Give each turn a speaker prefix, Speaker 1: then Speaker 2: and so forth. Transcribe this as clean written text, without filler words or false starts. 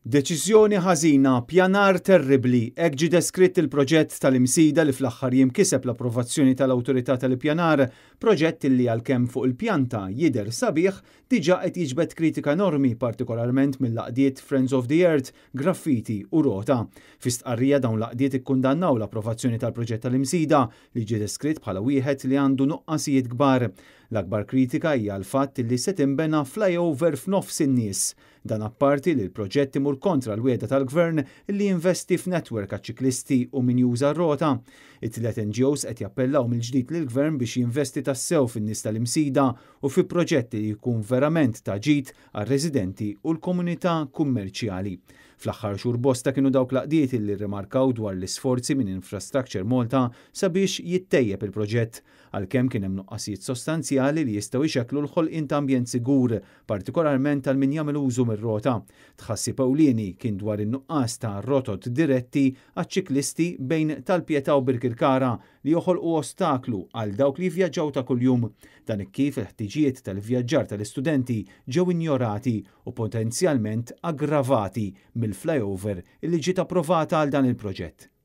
Speaker 1: Deċiżjoni ħażina, pjanar terribbli, hekk ġie deskritt il-proġett tal-Imsida li fl-aħħar jiem kiseb l-approvazzjoni tal-Awtorità tal-Ippjanar, proġett li għalkemm fuq il-pjanta jidher sabiħ, diġà qed jiġbed kritika enormi partikolarment mill-għaqdiet Friends of the Earth, Graffiti u Rota. Fi stqarrija dawn l-għaqdiet ikkundannaw l-approvazzjoni tal-proġett tal-Imsida li ġie deskritt bħala wieħed li għandu nuqqasijiet kbar. L-akbar kritika hija l-fatt li se tinbena flyover f'nofs in-nies. Dan apparti li l-proġett imur kontra l-wegħda tal-Gvern li jinvesti f'network għaċ-ċiklisti u min juża r-rota. It-tliet NGOs qed jappellaw mill-ġdid lill-Gvern biex jinvesti tassew fin-nies tal-Imsida u fi proġetti li jkun verament ta' ġid għar-residenti u l-komunità kummerċjali. Fl-aħħar xhur bosta kienu dawk l-għaqdiet li rrimarkaw dwar l-isforzi minn Infrastructure Malta sabiex jittejjeb il-proġett għalkemm kien hemm nuqqasijiet sostanzjali li jistgħu jxekklu l-ħolqien ta' ambjent sigur, partikolarment għal min jagħmel użu mir-rota. Tħassib ewlieni kien dwar in-nuqqas ta' rotot diretti għaċ-ċiklisti bejn Tal-Pietà u Birkirkara li joħolqu ostaklu għal dawk li jivvjaġġaw ta' kuljum. Dan kif il-ħtiġijiet tal-ivvjaġġar tal-istudenti ġew injorati u potenzjalment aggravati mill-flyover li ġiet approvata għal dan il-proġett.